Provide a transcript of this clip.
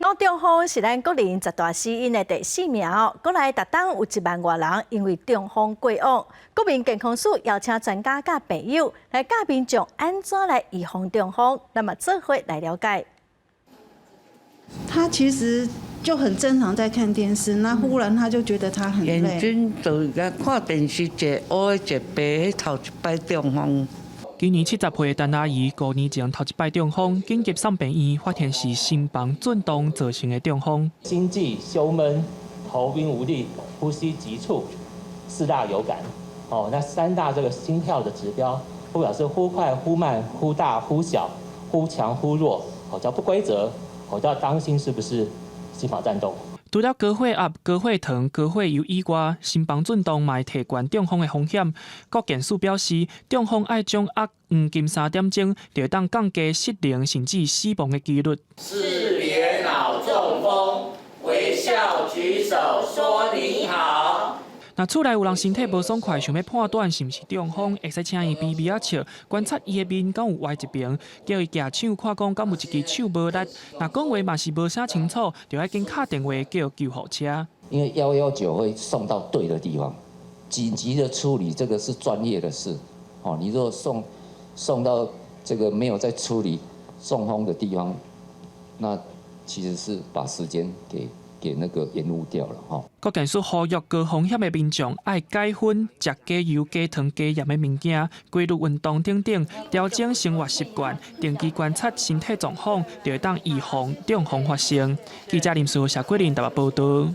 腦中風是咱國人十大死因的第四名哦。國內逐冬有1萬外人因為中風過往。國民健康署邀請專家佮病友來教民眾按怎來預防中風，咱嘛做伙來了解。他其實就很正常在看電視，那忽然他就覺得他很累。眼睛就看電視，一烏一白，頭一擺中風。今年70歲的陳阿姨，5年前頭一擺中風，緊急送病院，發現是心房顫動造成的中風。心悸、胸悶、頭暈無力、呼吸急促，四大有感。哦，那三大這個心跳的指標，不表示忽快忽慢、忽大忽小、忽強忽弱，哦，叫不規則，哦，要當心是不是心房顫動。除了高血壓、高血糖、高血油以外，心房顫動嘛會提懸中風的風險。國健署表示，中風愛掌握黃金3點鐘，就會當降低失能甚至死亡的幾率。識別腦中風，微笑舉手說你好。若厝內有人身體無爽快，想欲判斷是毋是中風，會使請伊微微仔笑，觀察伊的面敢有歪一邊，叫伊舉手看講敢有一支手無力。若講話嘛是無啥清楚，就愛緊敲電話叫救護車。因為119會送到對的地方，緊急的處理這個是專業的事。哦，你如果送到這個沒有在處理中風的地方，那其實是把時間給那個延誤掉了吼。國健署呼籲高風險的民眾愛戒薰、食加油、加糖、加鹽的物件，規律運動等等，調整生活習慣，定期觀察身體狀況，就會當預防中風發生。記者林書豪、謝桂林台北報道。